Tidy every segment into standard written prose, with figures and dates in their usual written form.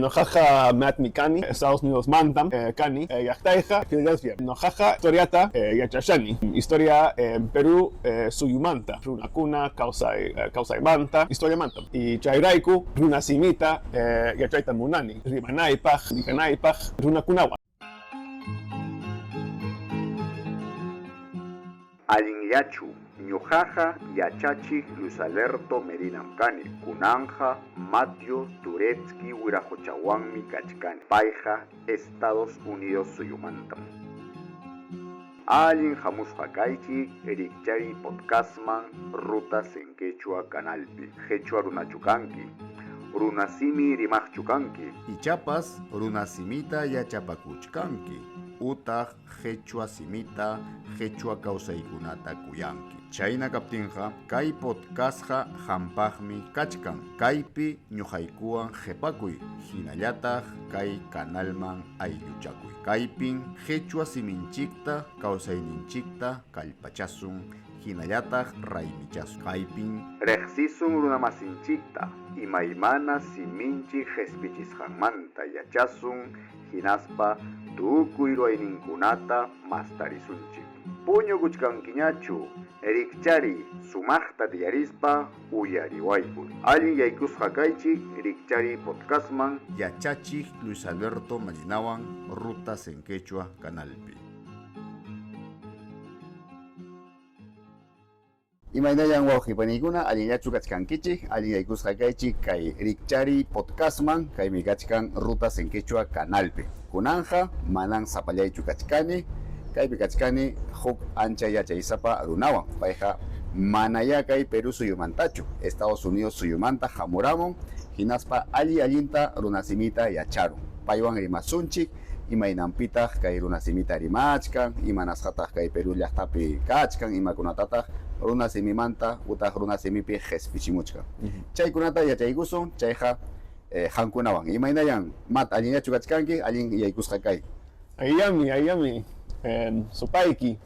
Ñuqaqa Mattmi kani, Estados Unidosmantam kani, llaqtayqa Philadelphia. Ñuqaqa historiata yachashani, historia Perú suyumanta, runakuna kawsay kawsaymanta, historiamanta. Y chayrayku runasimita yachayta munani, rimanaypaq, rikanaypaq runakunawan. Allinllachu, ñuqaqa yachachiq Luis Alberto Medinam kani, kunanqa Matthew Turetsky wiraquchawanmi kachkani, payqa Estados Unidos suyumantam. Allin hamusqa kaychik Rikchariy Podcastman Rutas en Quechua canalpi. Qechua runachu kanki? Runasimi rimaqchu kanki? Ichapas runasimita yachapakuchkanki utaq qechua simita, qechua kawsaykunata kuyanki. Chayna kaptinqa, kay podcastqa qampaqmi kachkan. Kaypi ñuqaykuwan qhipakuy, hinallataq kay canalman aylluchakuy. Kaypin qechua siminchikta, kawsayninchikta kallpachasun, hinallataq raymichasun. Kaypin. Riqsisun runamasinchikta, imaymana siminchik qhispichisqanmanta yachasun, hinaspa tukuy ruwayninkunata mastarisunchik. Puñukuchkankiñachu, rikchariy, sumaqta tiyarispa uyariwaykuy. Allin yaykusqa kaychik Rikchariy podcastman. Yachachiq Luis Alberto Medinawan Rutas en Quechua canalpi. Imaynallan wawqi paniykuna, allinllachu kachkankichik, allin yaykusqa kaychik kay Rikchariy podcastman, kaymi kachkan Rutas en Quechua canalpi. Kunanqa manan sapallaychu kachkani, kaypi kachkani huk ancha yachaysapa runawan, payqa manayá kay Perú suyumantachu, Estados Unidos suyumanta hamuramun, hinaspa alli allinta runasimita yacharun. Paywan rimasunchik. Imaynanpitaq kay runasimita rimachkan, imanasqataq kay Perú llaqtapi kachkan, imakunatataq runasimimanta utaq runasimipi qhispichimuchkan. Chaykunata yachaykusun, chayqa qamkunawan. Imaynallan, Matt, allinllachu kachkanki? Allin yaykusqa kay. Allillanmi, allillanmi, supayki.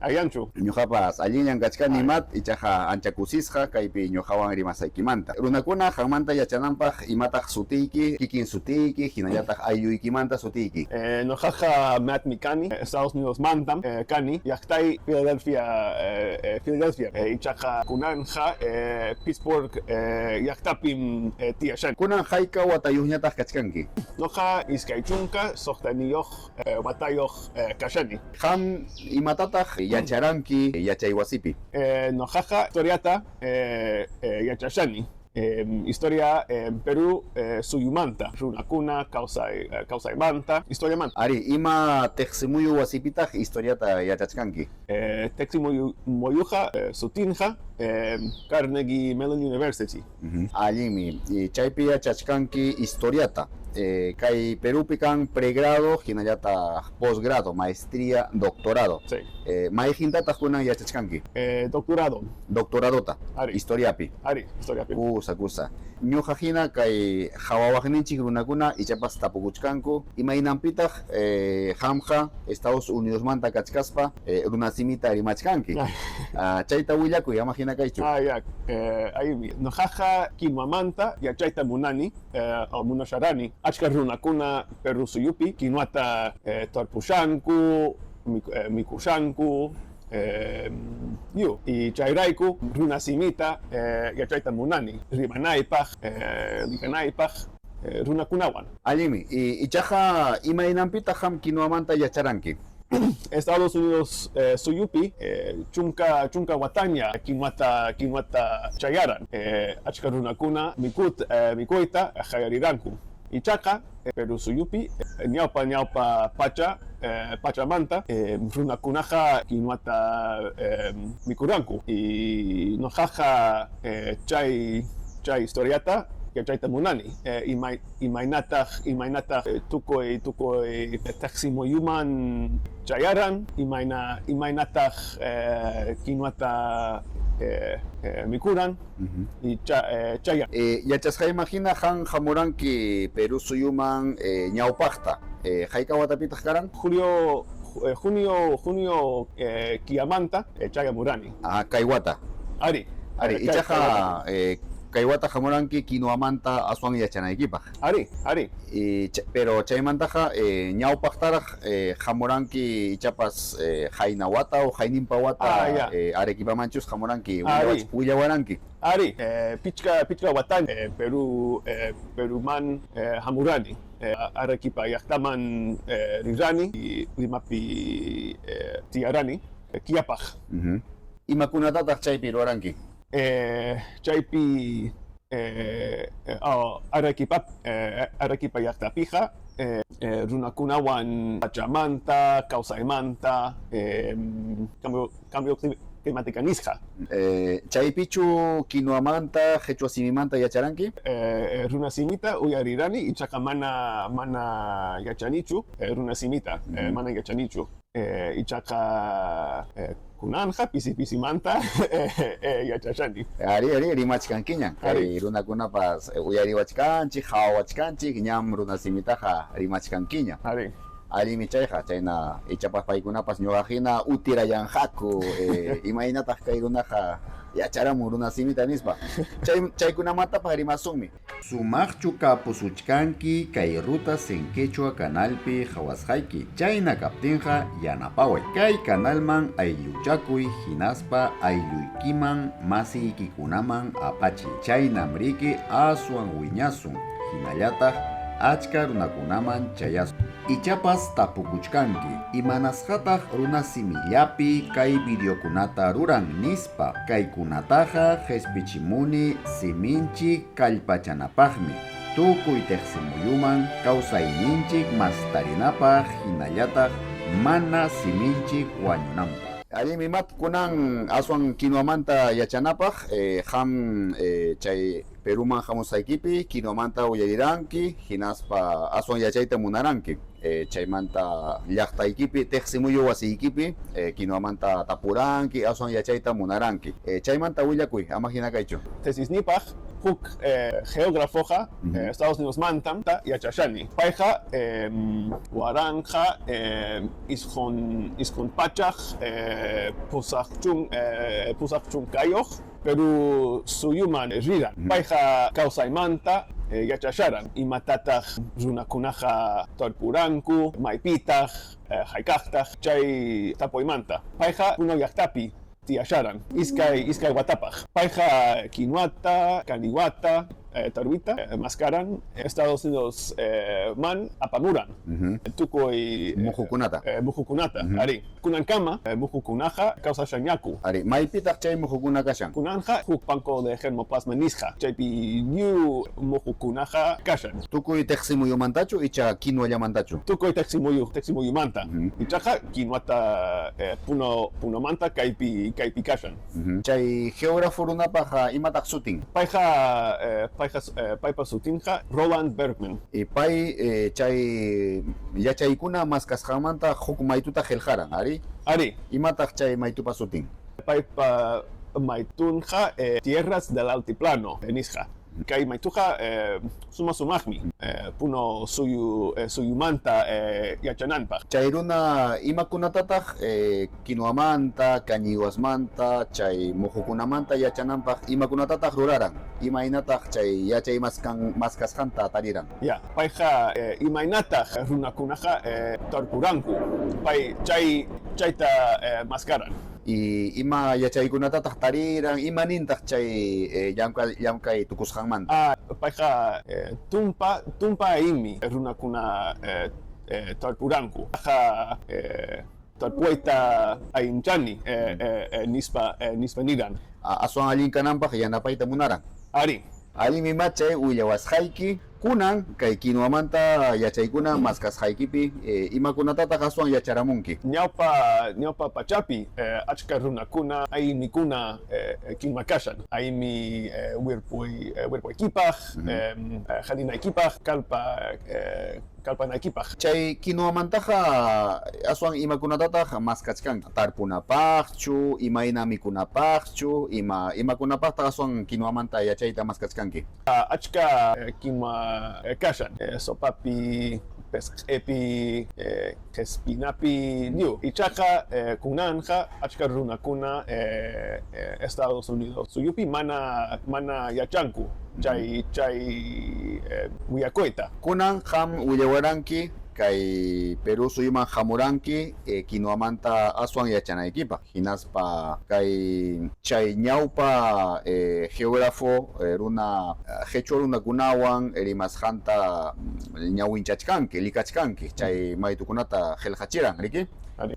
Allanchu? Ñuqapas allinllan kachkani, Matt, ichaqa ancha kusisqa kaypi ñuqawan rimasaykimanta. Runakuna qanmanta yachananpaq imataq sutiyki, kikin sutiyki, hinallataq aylluykimanta sutiyki. Ñuqaqa Mattmi kani, Estados Unidosmantam kani, llaqtay Philadelphia, Philadelphia, ichaqa kunanqa Pittsburgh llaqtapim tiyashani. Kunan hayka watayuqñataq kachkanki? Ñuqa 26 watayuq kashani. Qam imatataq yacharanki yachaywasipi? Ñuqaqa historiata yachashani. Historia Perú suyumanta, runakuna kawsay kawsaymanta, historiamanta. Arí, ima tiqsimuyu wasipitaq historiata yachachkanki? Tiqsimuyuqa sutinqa Carnegie Mellon University. Allinmi, chaypi yachachkanki historiata. Kay Perúpi kan pregrado hinallataq posgrado, maestría, doctorado. Sí. Mayqintataq kunan yachachkanki? Doctorado. Doctoradota. Arí. Historiapi. Arí, historiapi. Kusa, kusa. Ñuqa hina kay qhawawaqninchik runakuna ichapas tapukuchkanku, imaynanpitaq qamqa Estados Unidosmanta kachkaspa runasimita rimachkanki? Chayta willakuy, ama hina kaychu. Ah, ya. Allinmi. Ñuqaqa quinwamanta yachayta munani, o munasharani. Achka runakuna Perú suyupi quinwata tarpushanku, mikushanku, yu. Y chayrayku runasimita yachayta munani, rimanaypaq, rikanaypaq runakunawan. Allinmi. Ichaqa imaynanpitaq qam quinwamanta yacharanki? Estados Unidos suyupi chunka wataña quinwata chayaran. Achka runakuna mikuyta qallariranku. Ichaqa Perú suyupi ñawpa ñawpa pacha pachamanta runakunaqa quinwata mikuranku. Y ñuqaqa chay historiata yachayta munani. Imaynataq imaynataq tukuy tukuy tiqsimuyuman chayaran, imaynataq quinwata mikuran y chayan. Yachasqayman hina qan hamuranki Perú suyuman ñawpaqta. Hayka watapitaq karan? Julio, junio, junio killamanta chayamurani. Ah, kay wata. Ari. Ari, ichaqa. Kay wata hamuranki kinuamanta aswan yachanaykipaq. Ari, ari. Pero chaymantaqa ñawpaqtaraq hamuranki ichapas qayna wata o qayninpa wata Arequipamanchus hamuranki willawaranki. Ari, pichqa wataña Perú Peruman hamurani. Arequipa llaqtaman rirani, Limapi tiyarani killapaq. Imakunatataq chaypi ruwaranki? Chaypi Arequipa llaqtapiqa runakunawan pachamanta, kawsaymanta, cambio climática nisqa. Chaypichu kinuamanta, qhichwa simimanta yacharanki? Runasimita uyarirani, ichaqa mana yachanichu runasimita, mana yachanichu. Ichaqa kunanqa pisi pisimanta yachashani. Ari, ari, rimachkankiñan. Kay runakunapas uyariwachkanchik, qhawawachkanchik, ñam runasimitaqa rimachkankiña. Ari. Allinmi chayqa, chayna ichapas paykunapas ñuqa hina utirayanqaku, imaynataq kay runaqa yacharamun runasimita nispa. Chay chaykunamantapas rimasunmi. Sumaqchu kapusuchkanki kay Rutas en Quechua canalpi qhawasqayki? Chayna kaptinqa yanapaway. Kay canalman aylluchakuy hinaspa aylluykiman masiykikunaman apachiy. Chaynam riki aswan wiñasun, hinallataq achka runakunaman chayasun. Ichapas tapukuchkanki, imanasqataq runasimillapi kay videokunata ruran nispa. Kaykunataqa qhispichimuni siminchik kallpachanapaqmi, tukuy tiqsimuyuman kawsayninchik mastarinapaq hinallataq mana siminchik wañunanpaq. Allinmi mat kunan aswan kinuamanta yachanapaq, qam chay Peruman hamusqaykipi kinuamanta uyariranki hinaspa aswan yachayta munaranki. Chaymanta llaqtaykipi tiqsimuyu wasiykipi kinuamanta tapuranki, aswan yachayta munaranki. Chaymanta willakuy, ama hina kaychu. Tesisniypaq huk geografoqa Estados Unidosmantam yachashani. Payqa 1980 Perú suyuman riran. Payqa kawsaymanta yachasharan, imatataq runakunaqa tarpuranku, maypitaq, hayk'aqtaq, chay tapuymanta. Payqa Puno llaqtapi tiyasharan iskay watapaq. Payqa kinuata, kaniwata, tarwita maskaran Estados Unidos man apamuran tukuy muhukunata. Muhukunata, ari. Kunankama muhukunaqa kawsashanñaku. Ari, maypitaq chay muhukuna kashan? Kunanqa huk banco de germoplasma nisqa, chaypi lliw muhukunaqa kashan. Tukuy tiqsimuyumantachu icha kinuallamantachu? Tukuy tiqsimuyumanta. Ichaqa kinuata Punomanta kaypi kashan. Chay geógrafo runapaq imataq sutin? Paypa sutinqa Roland Bergman. Pay chay yachaykuna maskasqanmanta huk maytuta qillqaran, ari? Ari. Imataq chay maytupa sutin? Paypa maytunqa Tierras del Altiplano nisqa. Kay maytuqa suma sumaqmi Puno suyumanta yachananpaq. Chay runa imakunatataq kinuamanta, kañiwasmanta, chay muhukunamanta yachananpaq imakunatataq ruraran? Imaynataq chay yachay maskasqanta tariran? Ya, payqa imaynataq runakunaqa tarpuranku, pay chayta maskaran. Y ima yachaykunatataq tariran, ima nintaq chay llamkay tukusqanmanta? Payqa tumpa allinmi runakuna tarpuranku. Payqa tarpuyta allinchani nispa niran. Aswan allin kananpaq yanapayta munaran. Ari. Allinmi machay willawasqayki. Kunan kay kinuamanta yachaykuna maskasqaykipi imakunatataq aswan yacharamunki? Ñawpa pachapi achka runakuna aynikuna kinua kashan. Aymi wirpuykipaq, halinaykipaq, kalpanaykipaq. Chay kinuamantaqa aswan imakunatataq maskachkanki? Tarpunapaqchu, imayna mikunapaqchu, imakunapaqtaq aswan kinuamanta yachayta maskachkanki? Achka kinua kashan, sopapi, Pesq'ipi, Qhispinapi lliw. Ichaqa kunanqa achka runakuna Estados Unidos suyupi mana mana yachanku chay chay willakuyta. Kunan qam willawaranki kay Perú suyuman hamuranki kinuamanta aswan yachanaykipaq, hinaspa kay chay ñawpa geógrafo runa qhichwa runakunawan rimasqanta ñawinchachkanki, likachkanki, chay maytukunata qillqachiran, riki?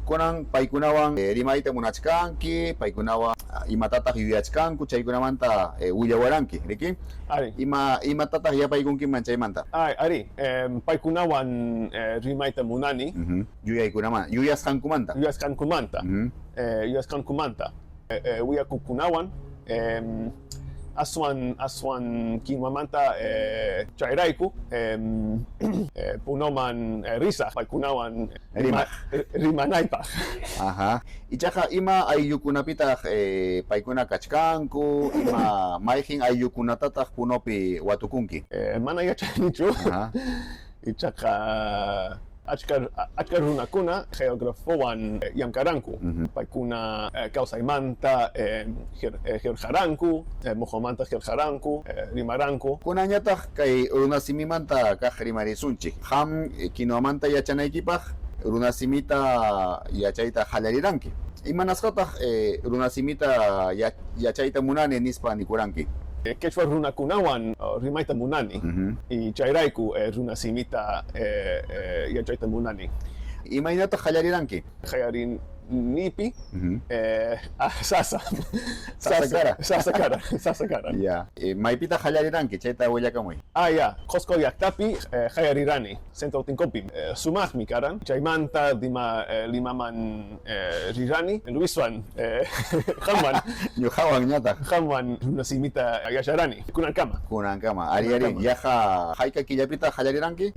Kunan paykunawan rimayta munachkanki, paykunawan imatataq yuyachkanku chaykunamanta willawaranki, riki? Ari. Ima imatataq yapaykunkiman chaymanta? Ay, ari, paykunawan rimayta munani. Yuyaykunaman, yuyasqankumanta. Yuyasqankumanta, yuyasqankumanta. Willakuqkunawan aswan aswan kinuamanta chayrayku Punoman risaq paykunawan Rimaq. rimanaypaq. Aha. Ichaqa ima ayllukunapitaq paykuna kachkanku, ima mayqin ayllukunatataq Punopi watukunki? Mana yachanichu. Ichaqa achka achka runakuna geografowan llamkaranku. Paykuna kawsaymanta qillqaranku, muqumanta qillqaranku, rimaranku. Kunanñataq kay runasimimanta kaq rimarisunchik. Qam kinuamanta yachanaykipaq runasimita yachayta qallariranki. Imanasqataq runasimita yachayta munani nispa nikuranki? Quechua runakunawan rimayta munani y chayrayku runasimita yachayta munani. Imaynataq qallariranki? Qallarinipi sasa. Sasa kara. Sasa kara, sasa kara. Ya. Maypitaq qallariranki? Chayta willakamuy. Ah, ya. Qosqo llaqtapi qallarirani. Centro Tinkopi. Sumaqmi karan. Chaymanta Lima Limaman rirani. Luiswan qamwan. Ñuqawan ñataq. Qamwan runasimita yacharani. Kunankama. Kunankama. Ari, ari. Yaqa hayka killapitaq qallariranki?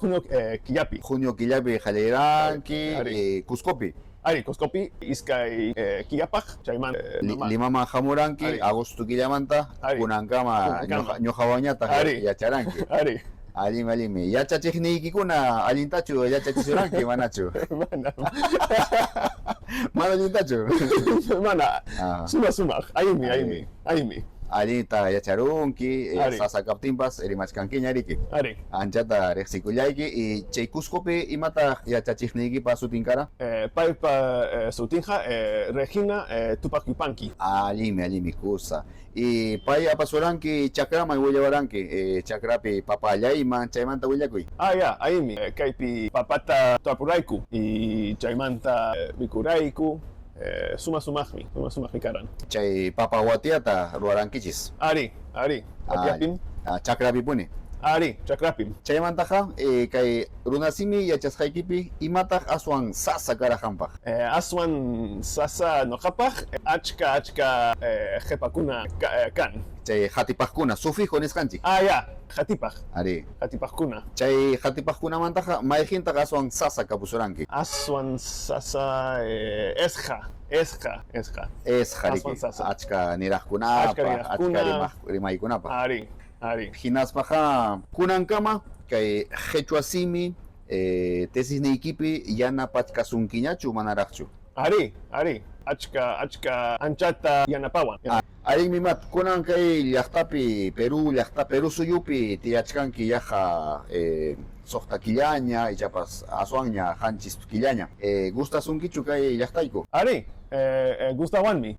Junio killapi. Junio killapi qallariranki Cuscopi. Ari, Cuscopi iskay killapaq chayman Limaman hamuranki agosto killamanta kunankama ñuqawanñataq yacharanki. Ari. Allinmi, allinmi. Yachachiqniykikuna allintachu yachachisuranki manachu? Mana. Mana allintachu? Mana. Sumaq sumaq. Allinmi, allinmi, allinmi. Allinta yacharunki, sasa kaptinpas rimachkankiña riki. Ari. Anchata riqsikullayki. Y chay Cuscopi imataq yachachiqniykipa sutin kara? Paypa sutinqa Regina Tupac Yupanqui. Allinmi, allinmi kusa. Y pay apasuranki chakraman willawaranki, chakrapi papa allayman, chaymanta willakuy. Ah, ya, allinmi. Kaypi papata tarpurayku y chaymanta mikurayku. Suma sumaqmi, suma sumaqmi karan. Chay papa watiyata ruwarankichis. Ari, ari, watiyapim. Chakrapipuni. Ari, chakrapim. Chaymantaqa kay runasimi yachasqaykipi imataq aswan sasa kara qampaq? Aswan sasa ñuqapaq achka achka qhipakuna kan. Chay qatipaqkuna, sufijo nisqanchik. Ah, ya, qatipaq. Ari. Qatipaqkuna. Chay qatipaqkunamantaqa mayqintaq aswan sasa kapusuranki? Aswan sasa esqa, esqa, esqa. Esqa Aswan riki. sasa. Achka niraqkunapaq, Achka niraqkuna. achka rimaq rimaykunapaq. Ari, ari. Hinaspaqa kunankama kay qhichwa simi tesisniykipi yanapachkasunkiñachu manaraqchu? Ari, ari. Achka, achka anchata yanapawan. Allinmi mat, kunan kay llaqtapi, Perú llaqta, Perú suyupi tiyachkanki yaqa suqta killaña, ichapas aswanña qanchis killaña. Gustasunkichu kay llaqtayku? Ari, gustawanmi.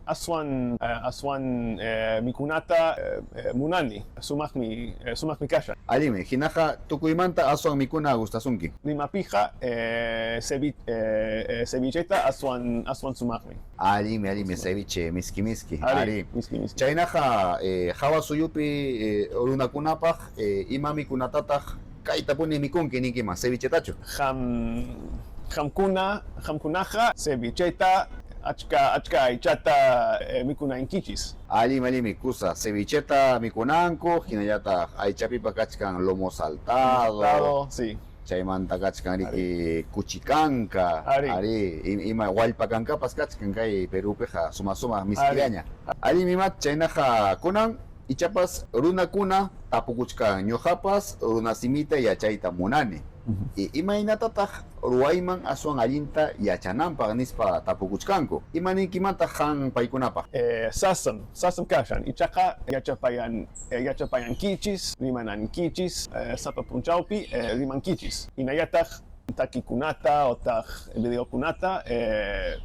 Aswan, aswan mikunata munani, sumaqmi, sumaqmi kashan. Allinmi, hinaqa tukuymanta aswan mikuna gustasunki. Limapiqa cevicheta aswan, aswan sumaqmi. Allinmi, allinmi, ceviche, miski miski. Ari, Ari. miski miski. Chaynaqa hawa suyupi runakunapaq ima mikunatataq kaytapuni mikunki ninkiman, cevichetachu? Qam, qamkuna, qamkunaqa cevicheta achka, achka aychata mikunaykichis. Allinmi, allinmi, kusa, cevicheta mikunanku, hinallataq aychapipa kachkan lomo saltado. Saltado, sí. Chaymanta kachkan riki kuchikanka, Ari. ari, ima wallpa kankapas kachkan kay Perúpiqa suma sumaq miskillaña. Allinmi mat, chaynaqa kunan Ichapas runakuna tapukuchkan, ñuqapas runasimita yachayta munani. Imaynatataq ruwayman aswan allinta yachananpaq nispa tapukuchkanku. Ima ninkimantaq qan paykunapaq? Sasam, sasam kashan. Ichaqa yachapayan, yachapayankichis, rimanankichis, sapa p'unchawpi rimankichis. Hinallataq takikunata otaq videokunata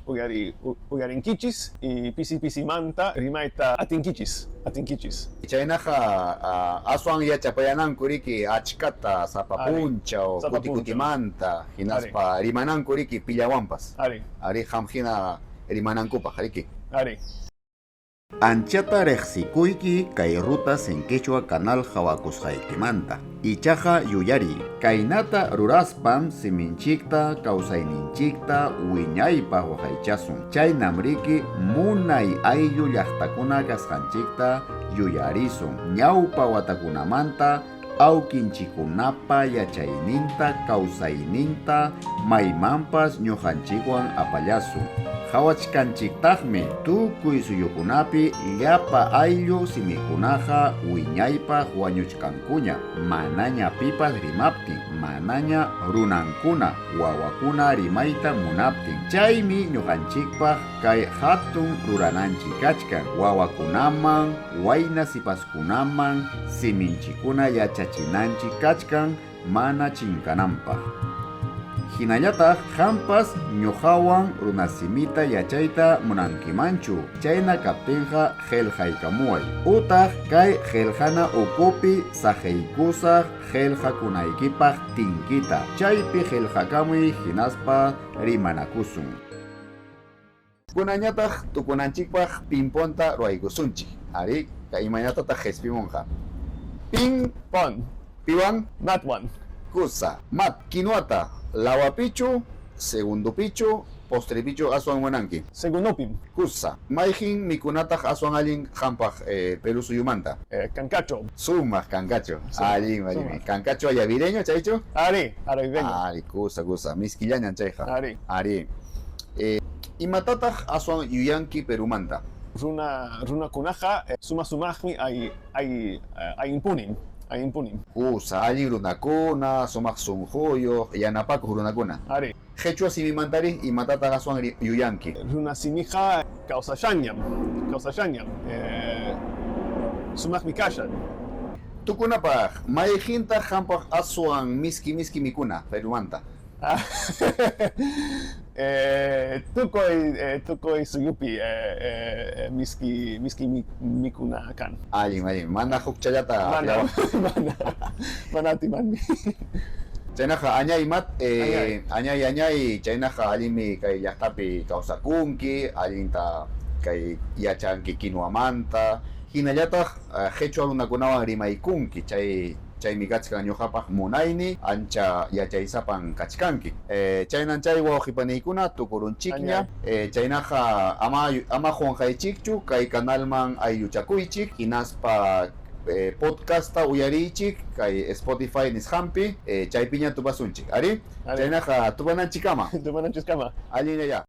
uyari, uyarinkichis y pisi pisimanta rimayta atinkichis, atinkichis. Chaynaqa aswan yachapayananku riki achkata sapa punchaw, kuti kutimanta, hinaspa rimananku riki pillawanpas. Arí, qam hina rimanankupaq riki. Arí. Anchata riqsikuyki kay Rutas en Quechua canal hawakusqaykimanta. Ichaqa yuyariy, kaynata ruraspam siminchikta, kawsayninchikta wiñaypaq waqaychasun. Chaynam riki munay ayllu llaqtakuna kasqanchikta yuyarisun. Ñawpa watakunamanta awkinchikkunapa yachayninta, kawsayninta maymanpas ñuqanchikwan apallasun. Qhawachkanchiktaqmi tukuy suyukunapi llapa ayllu simikunaqa wiñaypaq wañuchkankuña, manaña pipas rimaptin, manaña runankuna, wawakuna rimayta munaptin. Chaymi ñuqanchikpaq kay hatun rurananchik kachkan, wawakunaman, wayna sipaskunaman siminchikuna yachachinanchik kachkan mana chinkananpaq. Hinallataq qampas ñuqawan runasimita yachayta munankimanchu, chayna kaptinqa qillqaykamuway. Utaq kay qillqana ukupi saqiykusaq qillqakunaykipaq tinkita, chaypi qillqakamuy hinaspa rimanakusun. Kunañataq tukunanchikpaq pimponta ruwaykusunchik. Arí, kay imaynatataq qhispimunqa? Pin Pon. Piwan? Matwan. Kusa. Mat. Kinuata, lawapichu, segundopichu, postrepichu aswan munanki? Segundopim. Kusa. Mayqin mikunataq aswan allin qampaq Perú suyumanta? Kankacho. Sumaq kankacho. Allinmi, allinmi. Kankacho ayavireño chaychu? Arí, aravireño. Arí, kusa, kusa. Miskillañan chayqa. Arí. Arí. Imatataq aswan yuyanki Perumanta? Runa, runakunaqa suma sumaqmi ay, ay, allinpunim, allinpunim. Kusa, allin runakuna, sumaq sunquyuq, yanapakuq runakuna. Arí. Qhichwa simimantari, imatataq aswan yuyanki? Runa simiqa kawsashanñam, kawsashanñam, sumaqmi kashan. Tukunapaq, mayqintaq qampaq aswan miski miski mikuna Perumanta? Tukuy, tukuy suyupi miski, miski mikuna kan. Allin, allin. Mana hukchallata Mana, mana, mana atimanmi. Chaynaqa añay mat, añay añay, chaynaqa allinmi kay llaqtapi kawsakunki, allinta kay yachanki kinuamanta, hinallataq qhichwa runakunawan rimaykunki, chay chaymi kachkan ñuqapaq munayni, ancha yachaysapan kachkanki. Chaynan chay wawqi paniykuna tukurunchikña, chaynaqa ama ama qunqaychikchu kay canalman aylluchakuychik, hinaspa podcastta uyariychik kay Spotify nisqanpi, chaypiña tupasunchik. Arí? Chaynaqa tupananchikkama. Tupananchikkama. Allinlla.